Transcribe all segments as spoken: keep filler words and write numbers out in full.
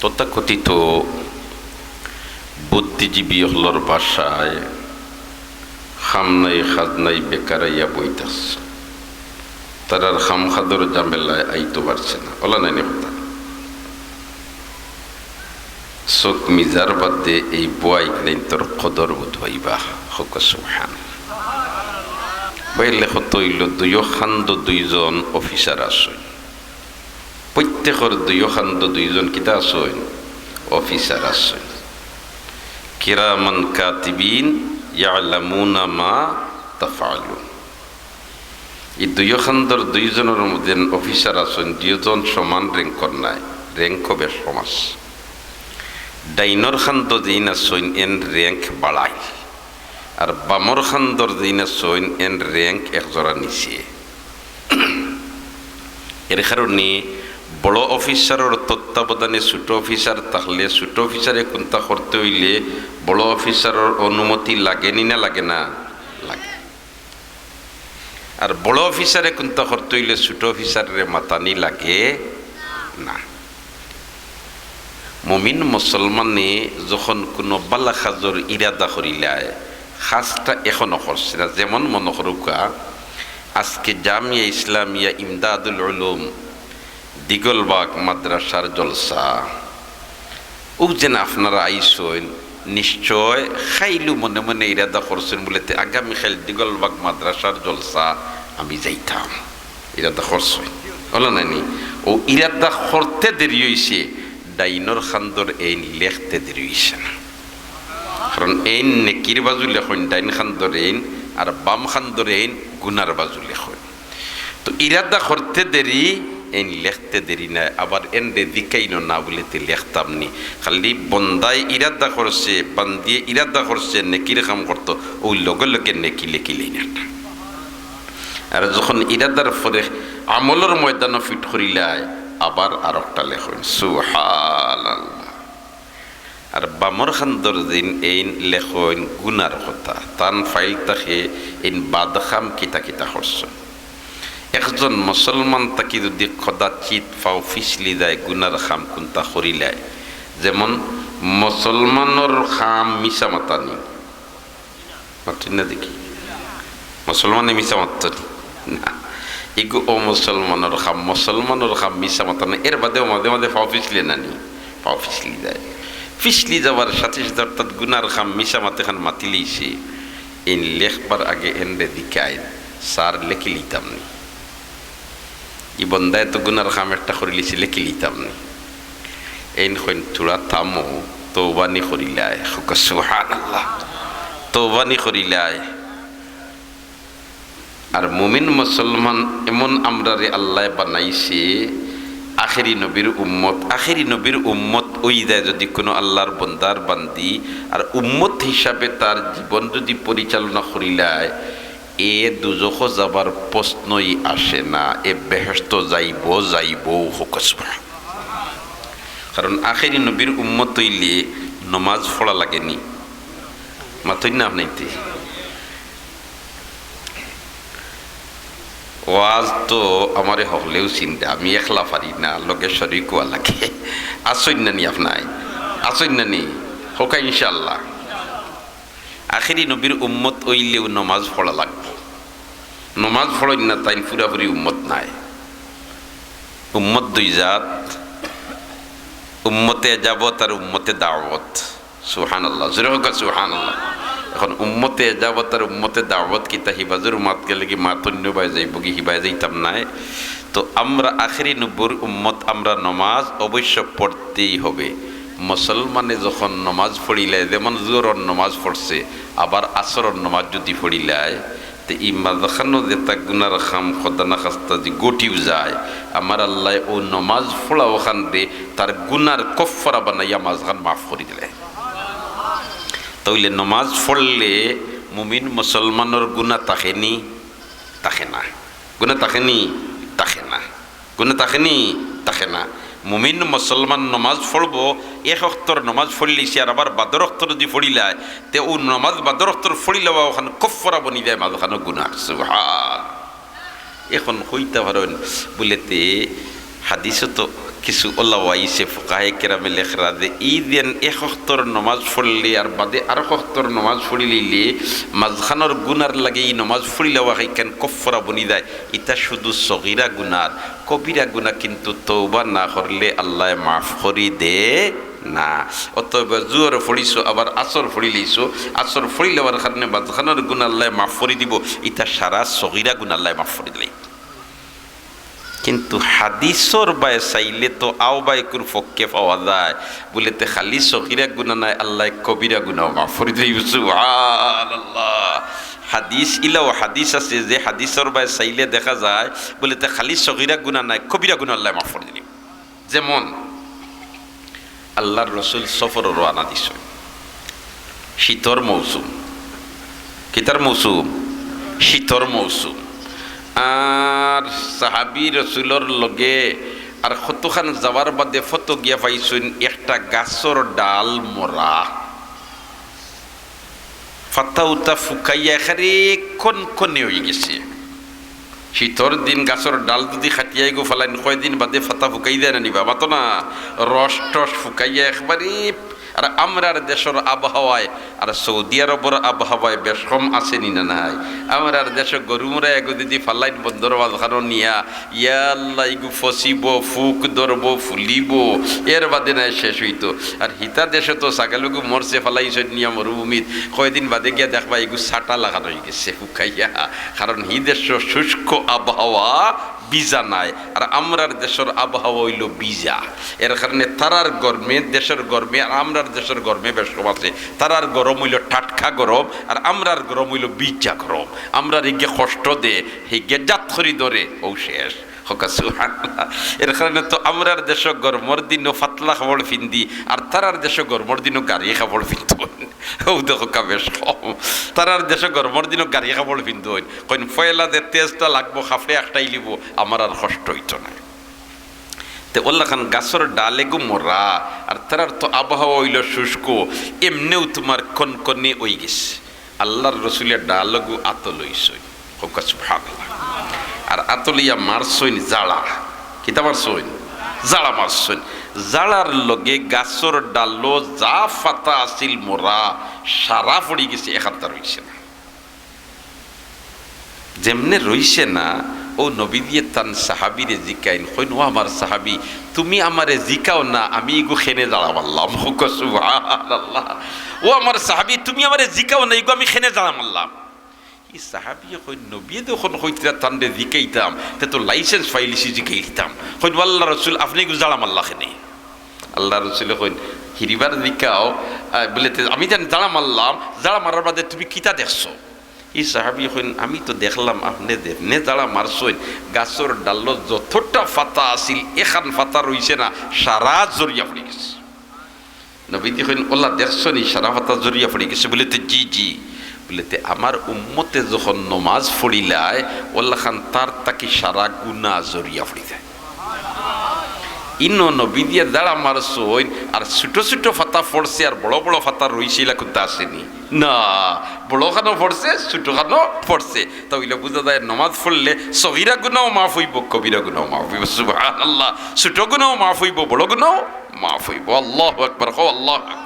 তথাকথিত বুদ্ধিজীবী অকলর ভাষায়, খাম নাই, খাজ নাই, বেকার আইয়া বইতাছে। তারার খাম খাজর ঝামেলায় আইতো পারছে না, অলা নায়নি কথা। চউখ মিজার বাদে এই বওয়াইন নাইনতর কদর বুঝ পাইবা। কউক্কা সুবহান। বইলে কত অইলো, দুইও খান্দো দুইজন অফিসার আছইন। প্রত্যেকর দুইও খান্দো দুইজন কিতা আছইন? অফিসার আছইন। কিরামান কাতিবিন ইয়ালামুনা মা তাফআলুন। ই দুইও খান্দর দুইজনর মধ্যে অফিসার আছইন, দুইজন সমান র‍্যাংকর নায়, র‍্যাংক বেশ কম আছে। ডাইনর খান্দো যেইন আছইন, এন র‍্যাংক বাড়াইল। আর বামর খান্দর যেইন আছইন, এন র‍্যাংক এক জরা নিচে। এর কারণে বড় অফিসারর তত্ত্বাবধানে ছোট অফিসার থাকলে, ছোট অফিসারে কুন্তা করতে অইলে বড় অফিসারর অনুমতি লাগেনি না লাগে না? লাগে। আর বড় অফিসারে কুন্তা করতে অইলে ছোট অফিসাররে মাতানি লাগে না। মুমিন মুসলমানে যখন কুনু বালা কাজর ইরাদা করিলায়, কাজটা এখনো করছে না। যেমন মনো করউক্কা, আজকে জামিয়া ইসলামিয়া ইমদাদুল উলুম দিগলবাগ মাদ্রাসার জলসা, অউ যেন আপনারা আইছইন, নিশ্চয় কাইলউ মনে মনে ইরাদা করছইন বুলে, তে আগামীকাইল দিগলবাগ মাদ্রাসার জলসা আমি যাইতাম, ইরাদা করছইন, অলা নায়নি? অউ ইরাদা করতে দেরি অইছে, ডাইনর খান্দর এইন লেখতে দেরি অইছে না। কারণ এইন নেকির বাজু লেখইন ডাইন খান্দর এইন, আর বাম খান্দর এইন গুনার বাজু লেখইন। তো ইরাদা করতে দেরি, এইন লেখতে দেরি নায়। আবার এনরে জিকাইন না বুলে তে লেখতাম নি। খালি বন্দায় ইরাদা করছে, বান্দিয়ে ইরাদা করছে নেকির কাম করতো, অউ লগে লগে নেকি লেখিলাইন একটা। আর যখন ইরাদার পরে আমলর ময়দানো ফিট করিলায়, আবার আরোকটা লেখইন। সুবহানাল্লাহ। আর বামর খান্দর যেইন এইন লেখইন গুনার কথা, তান ফাইল থাকে এইন বাদ কাম কিতা কিতা করছইন। একজন মুসলমান থাকি যুদি কদাচিৎ ফাও ফিছলি যায়, গুনার কাম কুন্তা করিলায়, যেমন মুসলমানর কাম মিছা মাতানি, মাতইন না দেখি। মুসলমানে মিছা মাততো নি? না। ইগু অমুসলমানর কাম, মুসলমানর কাম মিছা মাতা না। এর বাদেও মাঝে মাঝে ফাও ফিছলে না নি? ফাও ফিছলি যায়। ফিছলি যাওয়ার সাথে সাথে অর্থাৎ গুনার কাম মিছা মাতে খান মাতিলিছে। এইন লেখবার আগে এনরে জিকাইন, "স্যার, লেখিলিতাম নি?" ই বন্দায় তো গুনার কাম একটা করিলিছে, লেখিলিতাম নি? এইন কইন, "থুড়া থামো, তওবানি করিলায়।" কউক্কা সুবহানাল্লাহ। তওবানি করিলায়। আর মুমিন মুসলমান এমন আমরারে আল্লায় বানাইছে, আখেরি নবীর উম্মত। আখেরি নবীর উম্মত অইযায় যুদি কুনু আল্লার বন্দার বান্দি, আর উম্মত হিসাবে তার জীবন যুদি পরিচালনা করিলায়, এ দুজখো যাবার প্রশ্নই আসে না, এ বেহেশতো যাইবো, যাইবো, কউক্কা সুবহান। কারণ আখেরি নবীর উম্মত অইলে নমাজ পড়া লাগেনি, মাতইন না আপনাইতে। ওয়াজ তো আমারে হকলেউ চিনরা, আমি একলা পারি না, লগে শরিক অওয়া লাগে। আছইন না নি আপনাই? আছইন না নি? কউক্কা ইনশাআল্লাহ। আখেরি নবীর উম্মত অইলেউ নমাজ পড়া লাগবো। নমাজ পড়ইন না, তাইন পুরাপুরি উম্মত নায়। উম্মত দুই জাত, উম্মতে এজাবত আর উম্মতে দাওয়াত। সুবহানাল্লাহ, জোরে কউক্কা সুবহানাল্লাহ। এখন উম্মতে এজাবত আর উম্মতে দাওয়াত কিতা, হিবাজুর মাত গেলে কি মাত অন্য বায় যাইবো কি, হিবায় যাইতাম নায়। তো আমরা আখেরি নবীর উম্মত, আমরা নমাজ অবশ্য পড়তেই হবে। মুসলমানে যখন নমাজ পড়িলে, যেমন জোহরর নমাজ পড়ছে, আবার আসরর নমাজ যুদি পড়িলায়, তে ই মাঝখানো যেতা গুনার কাম খোদা না খাস্তা যে ঘটিও যায়, আমার আল্লায় অউ নমাজ পড়া অখানরে তার গুনার কফফারা বানাইয়া মাঝখান মাফ করি দিলে। তাইলে নমাজ পড়লে মুমিন মুসলমানর গুনা থাকেনি? থাকে না। গুনা থাকেনি? থাকে না। গুনা থাকেনি? থাকে না। মুমিন মুসলমান নমাজ পড়বো, এক অক্তর নমাজ পড়িলিছে, আর আবার বাদর অক্ত যুদি পড়িলায়, তে অউ নমাজ বাদর অক্তর পড়িলাওয়া অখান কফফারা বনি যায় মাঝখানো গুনা। সুবহান। এখন কইতা পারইন বুলে, তে হাদিসো তো কিছু ওলামা আইছে, ফুকাহে কেরামে লেখরা যে ই যেন এক অক্তর নমাজ পড়লে আর বাদে আরক অক্তর নমাজ পড়ি লইলে মাঝখানোর গুনার লাগি ই নমাজ পড়িলাওয়া খাইকান কফফারা বনি যায়। ইতা শুধু সগিরা গুনার, কবিরা গুনা কিন্তু তওবা না করলে আল্লায় মাফ করি দে না। অতএব জুহর পড়িছো, আবার আসর পড়ি লইছো, আসর পড়িলাওয়ার কারণে মাঝখানোর গুনা আল্লায় মাফ করি দিবো, ইতা সারা সগিরা গুনা আল্লায় মাফ করি দিলাই। কিন্তু হাদিসর বায় চাইলে তো আওবায়কুর পক্ষে পাওয়া যায়, বুলে তে খালি সগিরা গুনা নায়, আল্লায় কবিরা গুনাও মাফ করি দিলাই। সুবহানাল্লাহ। হাদিস ইলাও হাদিস আছে যে হাদিসর বায় চাইলে দেখা যায়, বুলে তে খালি সগিরা গুনা নায়, কবিরা গুনা আল্লায় মাফ করি দিলাই। যেমন আল্লার রসুল সফরো রওয়ানা দিছইন, শীতর মৌসুম। কিতার মৌসুম? শীতর মৌসুম। আর সাহাবী রসুলর লগে আর কতখান যাওয়ার বাদে ফতো গিয়া পাইছইন একটা গাছর ডাল মরা, ফাতা উতা ফুকাইয়া একেবারে কনকনে অইগেছে। শীতর দিন গাছর ডাল যুদি কাটিয়া ইগু ফালাইন, কয়দিন বাদে ফাতা ফুকাই যায় না নি বা? মাতো না, রস টস ফুকাইয়া একবারে। আর আমরার দেশর আবহাওয়ায় আর সৌদি আরবর আবহাওয়ায় বেশ কম আছে নি না নাই? আমরার দেশো গরু মুরা এগু যুদি ফালাইন বন্দর মাঝখানো নিয়া, ইয়া আল্লাহ, ইগু ফসিবো, ফুক ধরবো, ফুলিবো, এর বাদে নায় শেষ অইতো। আর হিতা দেশো তো ছাগলগু মরছে, ফালাইছইন নিয়া মরুভূমিত, কয়দিন বাদে গিয়া দেখবা ইগু ছাটা লাগান অইগেছে ফুকাইয়া। কারণ হি দেশো শুষ্ক আবহাওয়া, ভিজা নায়, আর আমরার দেশর আবহাওয়া অইলো ভিজা। এর কারণে তারার গরমে, দেশর গরমে আর আমরার দেশর গরমে বেশ কম আছে। তারার গরম অইলো টাটকা গরম, আর আমরার গরম অইলো ভিজা গরম। আমরার হিগে কষ্ট দে, হিগে জাত করি ধরে, অউ শেষ। কউক্কা সুবহানাল্লাহ। এর কারণে তো আমরার দেশো গরমর দিনো পাতলা কাপড় পিন্দি, আর তারার দেশো গরমর দিনো গাড়ি কাপড় পিন্দইন। অউ দেখউক্কা বেশ কম। তারার দেশো গরমর দিনো গাড়ি কাপড় পিন্দইন। কইন, পয়লা যে তেজটা লাগবো, কাপড়ে আটকাইলিবো, আমার আর কষ্ট অইতো নায়। তে অলাখান গাছর ডাল এগু মরা, আর তারার তো আবহাওয়া অইলো শুষ্ক, এমনেউ তুমার কনকনে অইগেছে। আল্লার রসুলে ডালগু আতো লইছইন, কউক্কা সুবহানাল্লাহ। আর আতো লইয়া মারছইন জাড়া। কিতা মারছইন? জাড়া মারছইন। জাড়ার লগে গাছর ডালো যা ফাতা আছিল মরা, সারা পড়িগেছে, এখানতা রইছে না। যেমনে রইছে না, অউ নবীজিয়ে তান সাহাবীরে জিকাইন, কইন, "ও আমার সাহাবী, তুমি আমারে জিকাও না, আমি ইগু কেনে জাড়া মারলাম।" কউক্কা সুবহানাল্লাহ। "ও আমার সাহাবী, তুমি আমারে জিকাও না, ইগু আমি কেনে জাড়া মারলাম।" ই সাহাবীয়ে কইন, "নবীয়ে যখন কইতরা তানরে জিকাইতাম, তে তো license পাইলিছি জিকাইলিতাম।" কইন, "ও আল্লার রসুল, আপনে ইগু জাড়া মারলা কেনে?" আল্লার রসুলে কইন, "হিরিবার জিকাও।" আহ, বুলে, "তে আমি যেন জাড়া মারলাম, জাড়া মারার বাদে তুমি কিতা দেখছো?" ই সাহাবীয়ে কইন, "আমি তো দেখলাম আপনে যেমনে জাড়া মারছইন, গাছর ডালো যতটা ফাতা আছিল, এখান ফাতা রইছে না, সারা ঝরিয়া পড়িগেছে।" নবীজি কইন, "অলা দেখছো নি, সারা ফাতা ঝরিয়া পড়িগেছে?" বুলে, "তে জি, জি।" বুলে, "তে আমার উম্মতে যখন নমাজ পড়িলায়, অলাখান তার থাকি সারা গুনা ঝরিয়া পড়ি যায়।" ইনো নবীজিয়ে জাড়া মারছইন, আর ছুটো ছুটো ফাতা পড়ছে, আর বড় বড় ফাতা রইছে, ইলা কুন্তা আছে নি? না, বড় খানো পড়ছে, ছুটো খানো পড়ছে। তা অইলে বুঝা যায়, নমাজ পড়লে সগিরা গুনাও মাফ অইবো, কবিরা গুনাও মাফ অইবো। সুবহানাল্লাহ। ছুটো গুনাও মাফ অইবো, বড় গুনাও মাফ অইবো। আল্লাহু আকবার, কও আল্লাহু আকবার।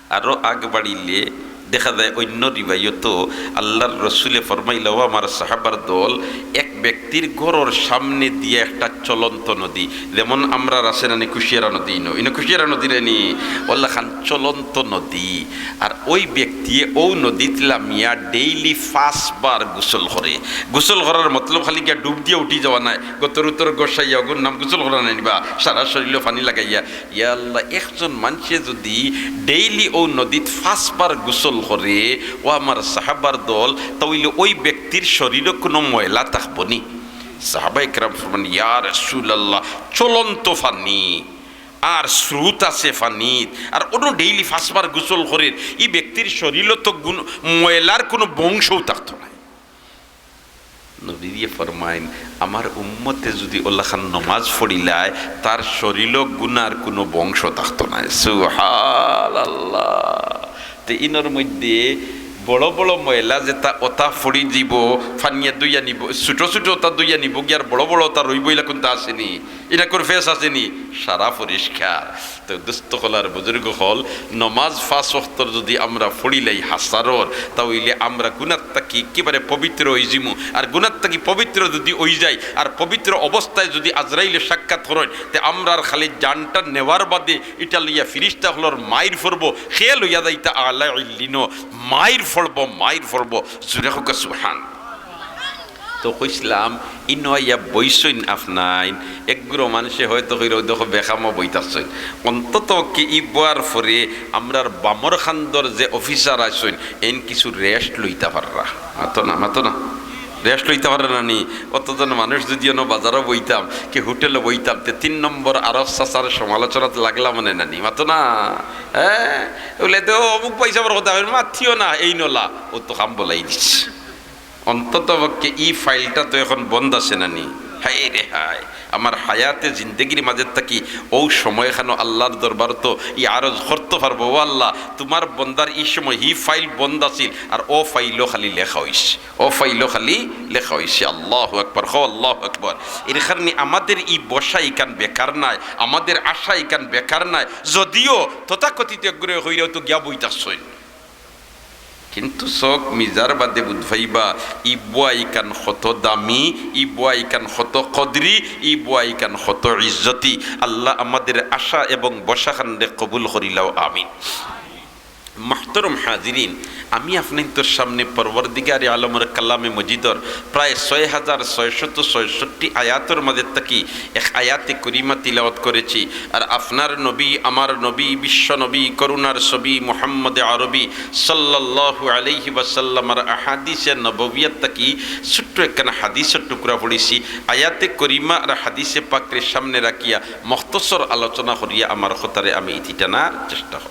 আরো আগ বাড়িলে দেখা যায় অইন্য রিওয়ায়তো আল্লার রসুলে ফরমাইলা, "ও আমার সাহাবার দল, এক ব্যক্তির ঘরর সামনে দিয়া একটা চলন্ত নদী", যেমন আমরার আছে না নি কুশিয়ারা নদী, ইনো, ইনো কুশিয়ারা নদী নায় নি, অলাখান চলন্ত নদী। আর অউ ব্যক্তিয়ে অউ নদীত লামিয়া daily পাঁচবার গোসল করে। গোসল করার মতলব খালি গিয়া ডুব দিয়া উঠি যাওয়া নায়, গতর উতর গোসাইয়া, অগুর নাম গোসল করা নায় নি বা, সারা শরীলো পানি লাগাইয়া। ইয়া আল্লাহ, একজন মানষে যুদি daily অউ নদীত পাঁচবার গোসল করে, ও আমার সাহাবার দল, তা অইলে অউ ব্যক্তির শরীলো কুনু ময়লা থাকবো নি? সাহাবায়ে কেরাম ফরমান, "ইয়া রাসূলুল্লাহ, চলন্ত পানি, আর স্রোত আছে পানিত, আর অনো daily পাঁচবার গোসল করের, ই ব্যক্তির শরীলো তো গুন-, ময়লার কুনু বংশও থাকতো নায়।" নবীজিয়ে ফরমাইন, "আমার উম্মতে যুদি অলাখান নমাজ পড়িলায়, তার শরীলো গুনার কুনু বংশ থাকতো নায়।" সুবহানাল্লাহ। তে ইনোর মধ্যে বড় বড় ময়লা যেতা অতা ফড়ি যিবো, ফানিয়ে ধইয়া নিবো, ছুটো ছুটো অতা ধইয়া নিবো গিয়া, আর বড় বড় অতা রইবো, ইলা কুন্তা আছে নি? ইনা কুন ফেস আছে নি? সারা পরিষ্কার। তো দোস্ত অকল আর বুজুর্গ অকল, নমাজ পাঁচ ওয়াক্তর যুদি আমরা ফড়িলাই হাছারর, তা অইলে আমরা গুনার থাকি একেবারে পবিত্র অইযিমু। আর গুনার থাকি পবিত্র যুদি অইযাই, আর পবিত্র অবস্থায় যুদি আজরাইলে সাক্ষাৎ করইন, তে আমরার খালি জানটা নেওয়ার বাদে ইটা লইয়া ফিরিস্তা অকলর মাইর পড়বো, কে লইয়া যাইতা আলা ইল্লিনো, মাইর পড়বো, মাইর পড়বো। জুরে কউক্কা সুবহান। তো কইছলাম, ইনো আইয়া বইছইন আফনাইন, একগুরু মানষে হয়তো কইরা, "অউ দেখো বেকামো বইতাছইন।" অন্তত পক্ষে ই বওয়ার পরে আমরার বামর খান্দর যে অফিসার আছইন, এইন কিছু রেস্ট লইতা পাররা। মাতো না, মাতো না। রেস্ট লইতা পাররা না নি? অতজন মানুষ যুদি অনো বাজারো বইতাম, কি হোটেলো বইতাম, তে তিন নম্বর আরব চাচার সমালোচনাত লাগলা মানে না নি? মাতো না। হ্যাঁ? বলে, "তো অমুক পয়সা বড় কথা, মাতিও না, এইন অলা, অউ তো কাম বলাই দিছে।" অন্তত পক্ষে ই ফাইলটা তো এখন বন্ধ আছে না নি? হায় রে হায়, আমার হায়াতে জিন্দেগির মাঝে থাকি অউ সময়খানো আল্লার দরবারো তো ই আরজ করতো পারবো, "ও আল্লা, তুমার বন্দার ই সময় হি ফাইল বন্ধ আছিল, আর অউ ফাইলো খালি লেখা অইছে, অউ ফাইলো খালি লেখা অইছে।" আল্লাহু আকবার, কও আল্লাহু আকবার। এর কারণে আমাদের ই বসা ইখান বেকার নায়, আমাদের আশা ইখান বেকার নায়, যদিও তথাকথিত একগুরে কইরাও তো গিয়া বইতাছইন। কিন্তু চউখ মিজার বাদে বুঝ পাইবা, ই বওয়া ইখান কত দামি, ই বওয়া ইখান কত কদরি, ই বওয়া ইখান কত ইজ্জতি। আল্লা আমাদের আশা এবং বসাখানরে কবুল করিলাও, আমিন। মুহতারাম হাজিরিন, আমি আফনাইন্তর সামনে পরওয়ারদিগারে আলমর কালামে মজিদর প্রায় ছয় হাজার ছয়শত ছয়ষট্টি আয়াতর মাঝে থাকি এক আয়াতে করিমা তিলাওয়াত করেছি। আর আফনার নবী, আমার নবী, বিশ্ব নবী, করুণার ছবি মুহাম্মদে আরবি সাল্লাল্লাহু আলাইহি ওয়াসাল্লামর আহাদিসে নববিয়াত থাকি ছোট্ট একখান হাদিসর টুকরা পড়ছি। আয়াতে করিমা আর হাদিসে পাকরে সামনে রাখিয়া মখতসর আলোচনা করিয়া আমার কথারে আমি ইতি টানার চেষ্টা করব।